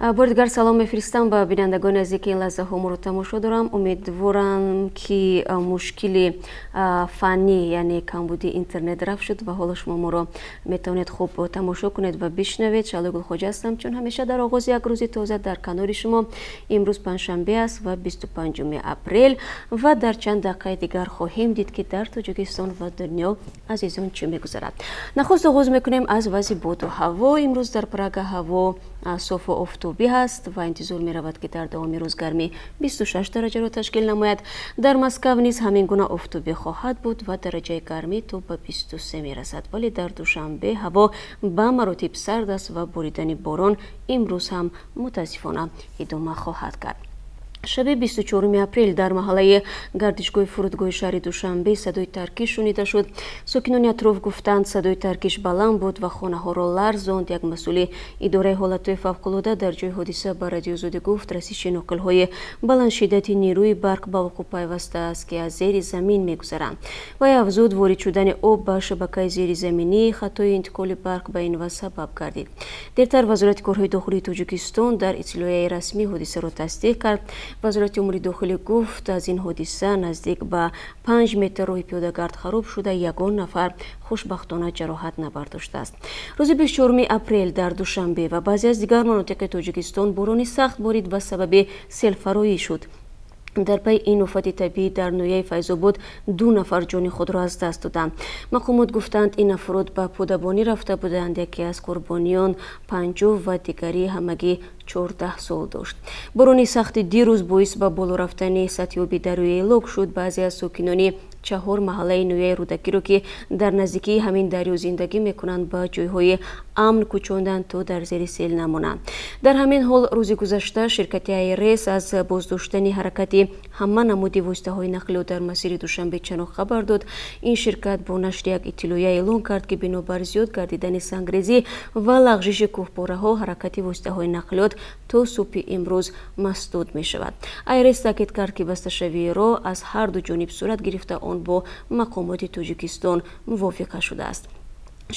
Бори дигар салом мефиристам ба бинандагони азизе, ки ин лаҳзаҳо моро тамошо дорам. Умедворам, ки мушкили фаннӣ, яъне камбуди интернет, рафт шуд ва ҳоло шумо моро метавонед хуб тамошо кунед ва бишнавед. Шаҳлои Гулхоҷа ҳастам, чун ҳамеша дар оғози як рӯзи тоза дар канори шумо. Имрӯз панҷшанбе аст ва 25 апрел ва дар чанд дақиқаи дигар хоҳем дид, ки дар Тоҷикистон ва дунё, азизон, чӣ мегузарад. Нахуст оғоз мекунем аз вазъи боду ҳаво. Имрӯз дар Прага ҳаво софу офтобӣ ҳаст ва интизор меравад, ки дар давоми рӯз гармӣ 26 дараҷаро ташкил намояд. Дар Москав низ ҳамин гуна офтобӣ хоҳад буд ва дараҷаи гармӣ то ба 23 мерасад. Вале дар Душанбе ҳаво ба маротиб сард аст ва боридани борон имрӯз ҳам, мутаассифона, идома хоҳад кард. Шаби 24 апрел дар маҳаллаи гардишгоҳи фурудгоҳи шаҳри Душанбе садои таркиш шунида шуд. Сокинони атроф гуфтанд, садои таркиш баланд буд ва хонаҳоро ларзонд. Як масъули идораи ҳолатҳои фавқулода дар ҷои ҳодиса ба Радиои Озодӣ гуфт, расиши ноқилҳои баландшиддати нерӯи барқ ба вуқӯъ пайваста аст, ки аз зери замин мегузаранд. Вай афзуд, ворид шудани об ба шабакаи зеризаминии хатҳои интиқоли барқ ба ин вазъ сабаб гардид. Дертар Вазорати корҳои дохилии Тоҷикистон дар иттилоияи расмӣ ҳодисаро тасдиқ кард. Вазорати умури дохилӣ гуфт, аз ин ҳодиса наздик ба 5 метр роҳи пиёдагард хароб шуда, ягон нафар, хушбахтона, ҷароҳат набардоштааст. Рӯзи 24 апрел дар Душанбе ва баъзе аз дигар манотиқи Тоҷикистон борони сахт борид ва сабаби селфароӣ шуд. Дар пайи ин офати табиӣ дар ноҳияи Файзобод ду нафар ҷони худро аз даст доданд. Мақомот гуфтанд, ин афрод ба подабонӣ рафта буданд. Яке аз қурбониён 50 ва дигарӣ ҳамагӣ 14 сол дошт. Борони сахти дирӯз боис ба боло рафтани сатҳи оби дарёи Элок шуд. Баъзе аз сокинони чаҳор маҳаллаи ноҳияи Рӯдакиро, ки дар наздикии ҳамин дарё зиндагӣ мекунанд, ба ҷойҳои амн кӯчонданд, то дар зери сел намонанд. Дар ҳамин ҳол, рӯзи гузашта ширкати АйРС аз боздоштани ҳаракати ҳама намуди воситаҳои нақлиёт дар масири Душанбе Чаноқ хабар дод. Ин ширкат бо нашри як иттилоия эълон кард, ки бинобар зиёд гардидани сангрезӣ ва лағжиши кӯҳпораҳо ҳаракати воситаҳои нақлиёт то субҳи имрӯз масдуд мешавад. АйРС таъкид кард, ки басташавии роҳ аз ҳар ду ҷониб сурат гирифта, он бо мақомоти Тоҷикистон мувофиқа шудааст.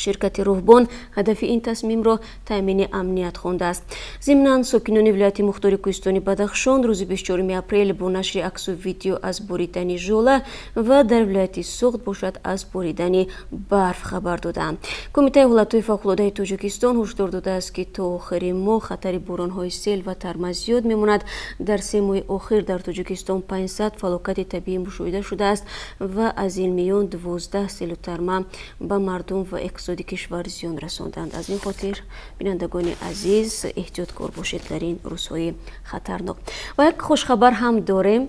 Ширкати роҳбон ҳадафи ин тасмимро таъмини амният хондааст. Зимнан, сокинони вилояти мухтори кӯҳистони Бадахшон рӯзи 24 апрел бо нашри аксу видео аз боридани жола ва дар вилояти Суғд бошад, аз боридани барф хабар доданд. Кумитаи ҳолатҳои фавқулодаи Тоҷикистон ҳушдор додааст, ки то охири моҳ хатари боронҳои сел ва тарма зиёд мемонад. Дар 3 моҳи охир дар Тоҷикистон 500 фалокати табиӣ мушоҳида шудааст ва аз ин миён 12 селу тарма ба мардум ва иқтисоди кишвар зиён расонданд. Аз ин хотир, бинандагони азиз, эҳтиёткор бошед дар ин рӯзҳои хатарнок. Ва як хушхабар ҳам дорем.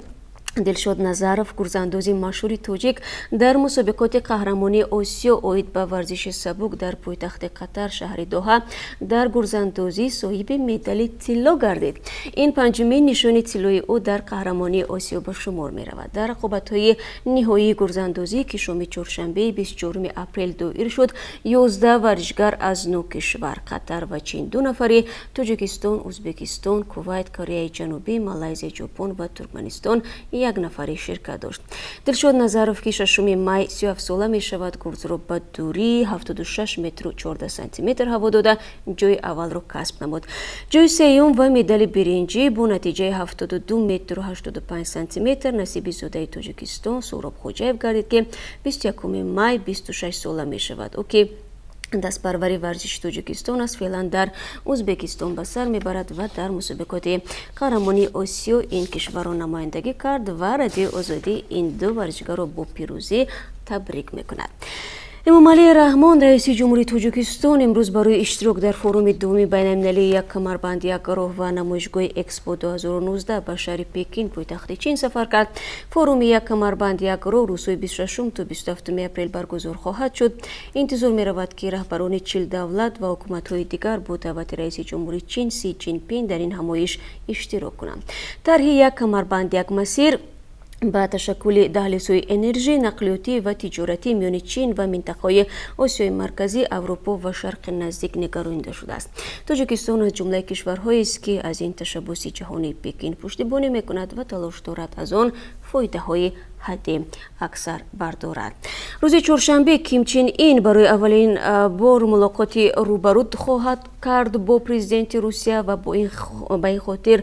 Дилшод Назаров, гурзандози машҳури тоҷик, дар мусобиқоти қаҳрамонии Осиё оид ба варзиши сабук дар пойтахти Қатар, шаҳри Доҳа, дар гурзандозӣ соҳиби медали тилло гардид. Ин панҷумин нишони тиллои ӯ дар қаҳрамонии Осиё ба шумор меравад. Дар рақобатҳои ниҳоии гурзандозӣ, ки шоми чоршанбеи 24 апрел доир шуд, 11 варзишгар аз нӯ кишвар: Қатар ва Чин ду нафарӣ, Тоҷикистон, Ӯзбекистон, Кувайт, Кореяи Ҷанубӣ, Малайзия, Ҷопон ва Туркманистон як нафарӣ ширкат дошт. Дилшод Назаров, ки 6 май 37сола мешавад, гурзро ба дурии 76 метру 14 сантиметр ҳаво дода, ҷои аввалро касб намуд. Ҷои сеюм ва медали биринҷӣ бо натиҷаи 72 метру 85 сантиметр насиби зодаи Тоҷикистон Суҳроб Хоҷаев гардид, ки 21 май 26 сола мешавад. Ӯ, ки дастпарвари варзиши Тоҷикистон аст, феълан дар Ӯзбекистон ба сар мебарад ва дар мусобиқоти қаҳрамонии Осиё ин кишварро намояндагӣ кард. Ва Радиои Озодӣ ин ду варзишгарро бо пирӯзӣ табрик мекунад. Эмомалӣ Раҳмон, раиси ҷумҳурии Тоҷикистон, имрӯз барои иштирок дар форуми дуввуми байналмилалии «Як камарбанд, як роҳ» ва намоишгоҳи Экспо 2019 ба шаҳри Пекин, пойтахти Чин, сафар кард. Форуми «Як камарбанд, як роҳ» рӯзҳои 26 то 27 апрел баргузор хоҳад шуд. Интизор меравад, ки раҳбарони 40 давлат ва ҳукуматҳои дигар бо даъвати раиси ҷумҳури Чин Си Ҷинпин дар ин ҳамоиш иштирок кунанд. Тарҳи «Як камарбанд, як масир» ба ташаккули даҳлизҳои энержӣ, нақлиётӣ ва тиҷоратӣ миёни Чин ва минтақаҳои Осиёи Марказӣ, Аврупо ва Шарқи Наздик нигаронида шудааст. Тоҷикистон аз ҷумлаи кишварҳоест, ки аз ин ташаббуси ҷаҳонии Пекин пуштибонӣ мекунад ва талош дорад аз он фоида. Фоидаҳои ҳадди аксар бардорад. Рӯзи чоршанбе Ким Чен Ин барои аввалин бор мулоқоти рӯбарӯ хоҳад кард бо президенти Русия ва ба ин хотир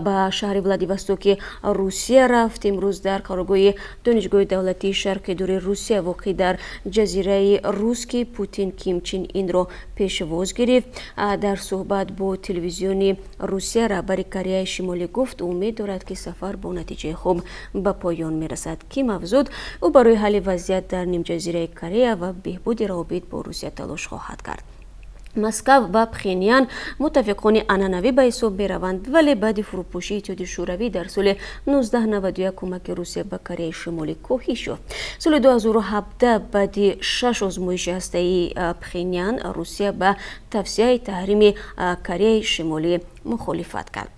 ба шаҳри Владивостоки Русия рафт. Имрӯз дар қароргоҳи Донишгоҳи давлатии Шарқи Дури Русия, воқеъ дар ҷазираи Русский, Путин Ким Чен Инро пешвоз гирифт. Дар суҳбат бо телевизиони Русия раҳбари Кореяи Шимолӣ гуфт, умед дорад, ки сафар бо натиҷаи хуб ба поён мерасад. Ким афзуд, ӯ барои ҳалли вазъият дар нимҷазираи Корея ва беҳбуди равобит бо Русия талош хоҳад кард. Москав ва Пхенян муттафиқони анъанавӣ ба ҳисоб мераванд, вале баъди фурӯпошии Иттиҳоди Шӯравӣ дар соли 1991 кӯмаки Русия ба Кореяи Шимолӣ коҳиш ёфт. Соли 2017, баъди шаш озмоиши ҳастаии Пхенян, Русия ба тавсияи таҳрими Кореяи Шимолӣ мухолифат кард.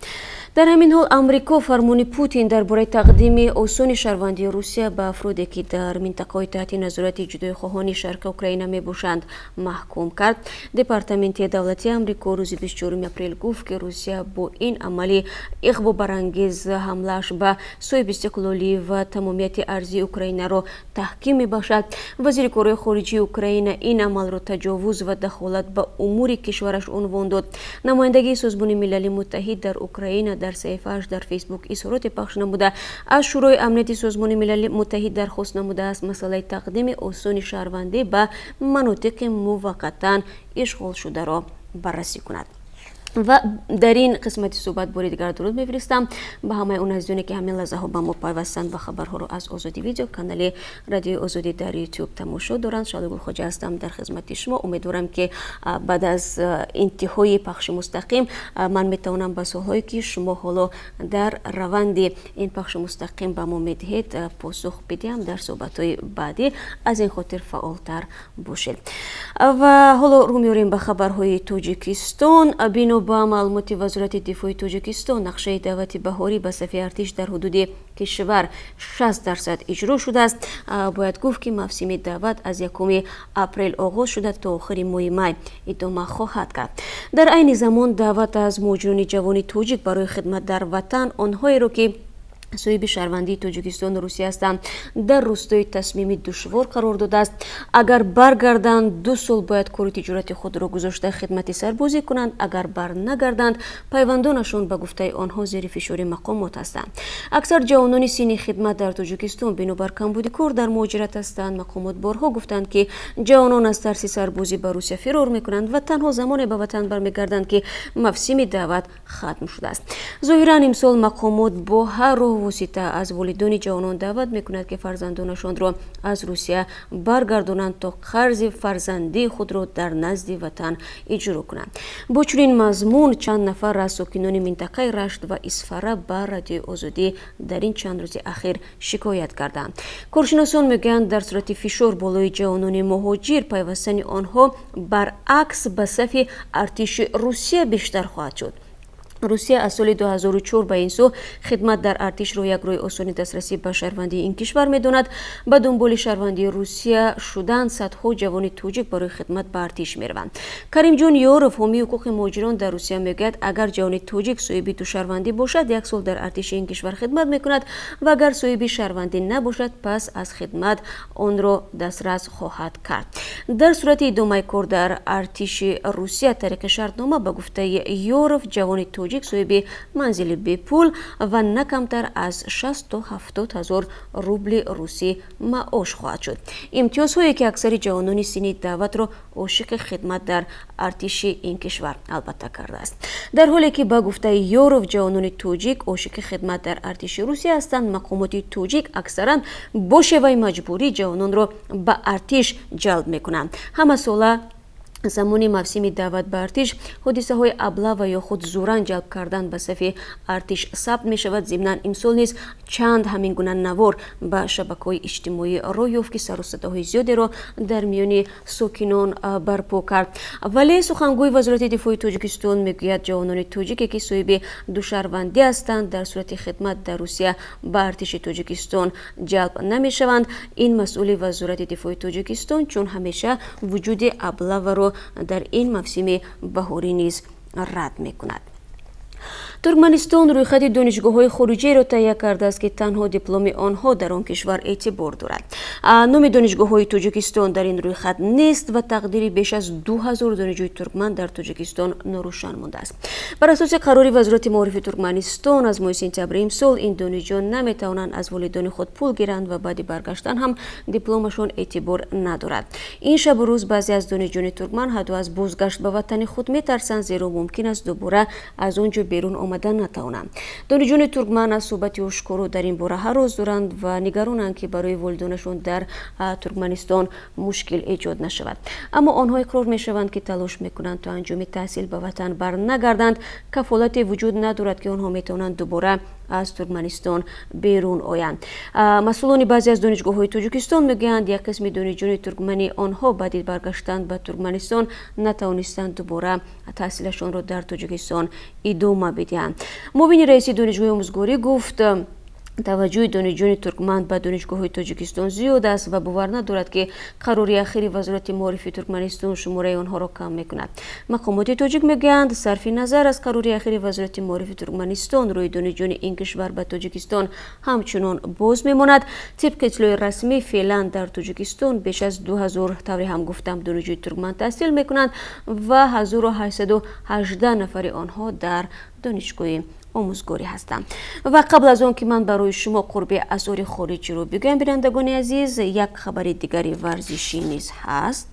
Дар ҳамин ҳол Амрико фармони Путин дар бораи тақдими осони шаҳрвандии Русия ба афроде, ки дар минтақаҳои таҳти назорати ҷудоихоҳони шарқи Украина мебошанд, маҳкум кард. Департаменти давлатии Амрико рӯзи 24 апрел гуфт, ки Русия бо ин амали иғвобарангез ҳамлааш ба соҳибистиқлолӣ ва тамомияти арзии Украинаро таҳким мебахшад. Вазири корҳои хориҷии Украина ин амалро таҷовуз ва дахолат ба умури кишвараш унвон дод. Намояндагии Созмони Милали Муттаҳид дар Украина дар саҳифааш дар Фейсбук изҳороте пахш намуда, аз Шӯрои амнияти Созмони Милали Муттаҳид дархост намудааст, масъалаи тақдими осони шаҳрвандӣ ба манотиқи муваққатан ишғолшударо баррасӣ кунад. Ва дар ин қисмати суҳбат бори дигар дуруд мефиристам ба ҳамаи он азизоне, ки ҳамин лаҳзаҳо ба мо пайвастанд ва хабарҳоро аз Озодӣ Видео, канали Радиои Озодӣ дар Ютуб тамошо доранд. Шаҳло Гулхоҷа ҳастам дар хизмати шумо. Умедворам, ки баъд аз интиҳои пахши мустақим ман метавонам ба суолҳое, ки шумо ҳоло дар раванди ин пахши мустақим ба мо медиҳед, посух бидиҳам дар суҳбатҳои баъдӣ. Аз ин хотир фаъолтар бошед. Ва ҳоло рӯ меорем ба хабарҳои Тоҷикистон. Бино ба маълумоти Вазорати дифои Тоҷикистон, нақшаи даъвати баҳорӣ ба сафи артиш дар ҳудуди кишвар 60% иҷро шудааст. Бояд гуфт, ки мавсими даъват аз 1 апрел оғоз шуда, то охири моҳи май идома хоҳад кард. Дар айни замон даъват аз муҳоҷирони ҷавони тоҷик барои хидмат дар ватан, онҳоеро, ки соҳиби шаҳрвандии Тоҷикистону Русия ҳастанд, дар рустои тасмими душвор қарор додааст. Агар баргарданд, 2 сол бояд кори тиҷорати худро гузошта, хидмати сарбозӣ кунанд. Агар барнагарданд, пайвандонашон, ба гуфтаи онҳо, зери фишори мақомот ҳастанд. Аксар ҷавонони синни хидмат дар Тоҷикистон бинобар камбуди кор дар муҳоҷират ҳастанд. Мақомот борҳо гуфтанд, ки ҷавонон аз тарси сарбозӣ ба Русия фирор мекунанд ва танҳо замоне ба ватан бармегарданд, ки мавсими даъват хатм шудааст. Зоҳиран, имсол мақомот бо ҳар роҳ восита аз волидони ҷавонон даъват мекунад, ки фарзандонашонро аз Русия баргардонанд, то қарзи фарзандии худро дар назди ватан иҷро кунанд. Бо чунин мазмун чанд нафар аз сокинони минтақаи Рашт ва Исфара ба Радиои Озодӣ дар ин чанд рӯзи ахир шикоят карданд. Коршиносон мегӯянд, дар сурати фишор болои ҷавонони муҳоҷир, пайвастани онҳо баръакс ба сафи артиши Русия бештар хоҳад шуд. Русия аз соли 2004 ба ин сӯ хидмат дар артишро як роҳи осони дастрасӣ ба шаҳрвандии ин кишвар медонад. Ба дунболи шаҳрвандии Русия шудан садҳо ҷавони тоҷик барои хидмат ба артиш мераванд. Каримҷон Ёров, ҳомии ҳуқуқи муҳоҷирон дар Русия, мегӯяд, агар ҷавони тоҷик соҳиби ду шаҳрвандӣ бошад, як сол дар артиши ин кишвар хидмат мекунад ва агар соҳиби шаҳрвандӣ набошад, пас аз хидмат онро дастрас хоҳад кард. Дар сурати идомаи кор дар артиши Русия тариқи шартнома, ба гуфтаи Ёров, ҷавони тоҷик соҳиби манзили бепул ва на камтар аз 60 то 70 ҳазор рубли русӣ маош хоҳад шуд. Имтиёзҳое, ки аксари ҷавонони синни даъватро ошиқи хидмат дар артиши ин кишвар албатта кардааст. Дар ҳоле ки, ба гуфтаи Ёров, ҷавонони тоҷик ошиқи хидмат дар артиши Русия ҳастанд, мақомоти тоҷик аксаран бо шеваи маҷбурӣ ҷавононро ба артиш ҷалб мекунанд. Ҳамасола замони мавсими даъват ба артиш ҳодисаҳои аблава ё худ зӯран ҷалб кардан ба сафи артиш сабт мешавад. Зимнан, имсол низ чанд ҳамин гуна навор ба шабакаҳои иҷтимоӣ роҳ ёфт, ки сару садоҳои зиёдеро дар миёни сокинон барпо кард. Вале сухангӯи Вазорати дифои Тоҷикистон мегӯяд, ҷавонони тоҷике, ки соҳиби душаҳрвандӣ ҳастанд, дар сурати хидмат дар Русия ба артиши Тоҷикистон ҷалб намешаванд. Ин масъули Вазорати дифои Тоҷикистон чун ҳамеша вуҷуди аблаваро дар ин мавсими баҳорӣ низ рад мекунад. Туркманистон рӯйхати донишгоҳҳои хориҷиеро таҳия кардааст, ки танҳо дипломи онҳо дар он кишвар эътибор дорад. Номи донишгоҳҳои Тоҷикистон дар ин рӯйхат нест ва тақдири беш аз 2000 донишҷӯи туркман дар Тоҷикистон норӯшан мондааст. Бар асоси қарори Вазорати маорифи Туркманистон, аз моҳи сентябри имсол ин донишҷӯён наметавонанд аз волидони худ пул гиранд ва баъди баргаштан ҳам дипломашон эътибор надорад. Ин шабу рӯз баъзе аз донишҷӯёни туркман ҳатто аз бозгашт ба ватани худ метарсанд, зеро мумкин аст дубора аз он ҷо берун омада натавонанд. Донишҷӯёни туркман аз суҳбати ошкоро дар ин бора ҳарос доранд ва нигаронанд, ки барои волидонашон дар Туркманистон мушкил эҷод нашавад. Аммо онҳо иқрор мешаванд, ки талош мекунанд то анҷоми таҳсил ба ватан барнагарданд. Кафолате вуҷуд надорад, ки онҳо метавонанд дубора аз Туркманистон берун оянд. Масъулони баъзе аз донишгоҳҳои Тоҷикистон мегӯянд, як қисми донишҷӯёни туркмани онҳо баъди баргаштан ба Туркманистон натавонистанд дубора таҳсилашонро дар Тоҷикистон идома бидиҳанд. Муовини раиси донишгоҳи омӯзгорӣ гуфт, таваҷҷӯҳи донишҷӯёни туркман ба донишгоҳҳои Тоҷикистон зиёд аст ва бовар надорад, ки қарори ахири Вазорати маорифи Туркманистон шумораи онҳоро кам мекунад. Мақомоти тоҷик мегӯянд, сарфи назар аз қарори ахири Вазорати маорифи Туркманистон, рӯи донишҷӯёни ин кишвар ба Тоҷикистон ҳамчунон боз мемонад. Тибқи иттилои расмӣ, феълан дар Тоҷикистон беш аз 2000, тавре ҳам гуфтам, донишҷӯи туркман таҳсил мекунанд ва 1818 нафари онҳо дар донишгоҳи омӯзгорӣ ҳастанд. Ва қабл аз он ки ман барои шумо қурби асъори хориҷиро бигӯям, бинандагони азиз, як хабари дигари варзишӣ низ ҳаст.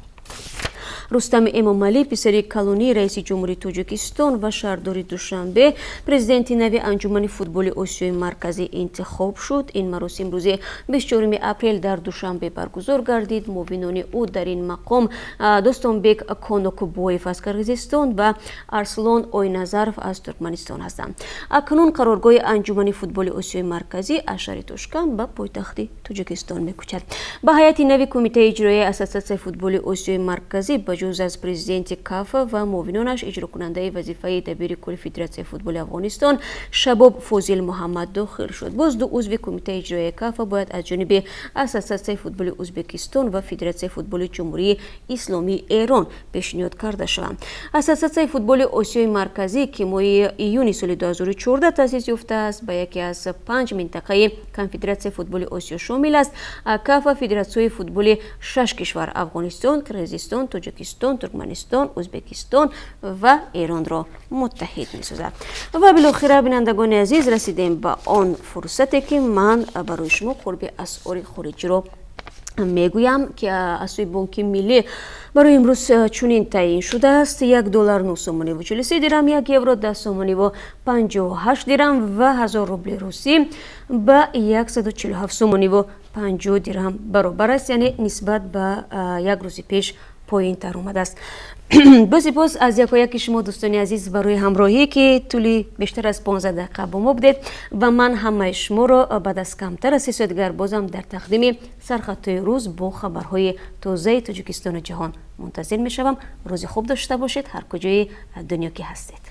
Рустам Эмомалӣ, писари калонии раиси ҷумҳури Тоҷикистон ва шаҳрдори Душанбе, президенти нави Анҷумани футболи Осиёи Марказӣ интихоб шуд. Ин маросим рӯзи 24 апрел дар Душанбе баргузор гардид. Муовинони ӯ дар ин мақом Достонбек Конокбоев аз Қирғизистон ва Арслон Ойназаров аз Туркманистон ҳастанд. Акнун қароргоҳи Анҷумани футболи Осиёи Марказӣ аз шаҳри Тошканд ба пойтахти Тоҷикистон мекӯчад. Ба ҳайати нави Кумитаи иҷроияи Ассотсиатсияи футболи Осиёи Марказӣ ба ҷуз аз президенти КАФА ва муовинонаш, иҷрокунандаи вазифаи дабири кулли Федератсияи футболи Афғонистон Шабоб Фозил Муҳаммад дохил шуд. Боз ду узви Кумитаи иҷроияи КАФА бояд аз ҷониби Ассотсиатсияи футболи Ӯзбекистон ва Федератсияи футболи Ҷумҳурии Исломии Эрон пешниҳод карда шаванд. Ассотсиатсияи футболи Осиёи Марказӣ, ки моҳи июни соли 2014 таъсис ёфтааст, ба яке аз панҷ минтақаи Конфедератсияи футболи Осиё шомил аст. КАФА федератсияҳои футболи шаш кишвар: Афғонистон, Қирғизистон, Тоҷикистон, Туркманистон, Ӯзбекистон ва Эронро муттаҳид месозад. Ва билохира, бинандагони азиз, расидем ба он фурсате, ки ман барои шумо қурби асъори хориҷиро мегӯям, ки аз сӯи Бонки Миллӣ барои имрӯз чунин таъйин шудааст: 1 доллар 9 сомониву 43 дирам, 1 евро 10 сомониву 58 дирам ва 1000 рубли русӣ ба 147 сомониву 50 дирам баробар аст, яъне нисбат ба як рӯзи пеш поёнтар омадааст. Боз сипос аз якояки шумо, дӯстони азиз, барои ҳамроҳӣ, ки тӯли бештар аз 15 дақиқа бо мо будед, ва ман ҳамаи шуморо баъд аз камтар аз 3 соат дигар бозам дар тақдими сархатҳои рӯз бо хабарҳои тозаи Тоҷикистону ҷаҳон мунтазир мешавам. Рӯзи хуб дошта бошед, ҳар куҷои дунё ки ҳастед.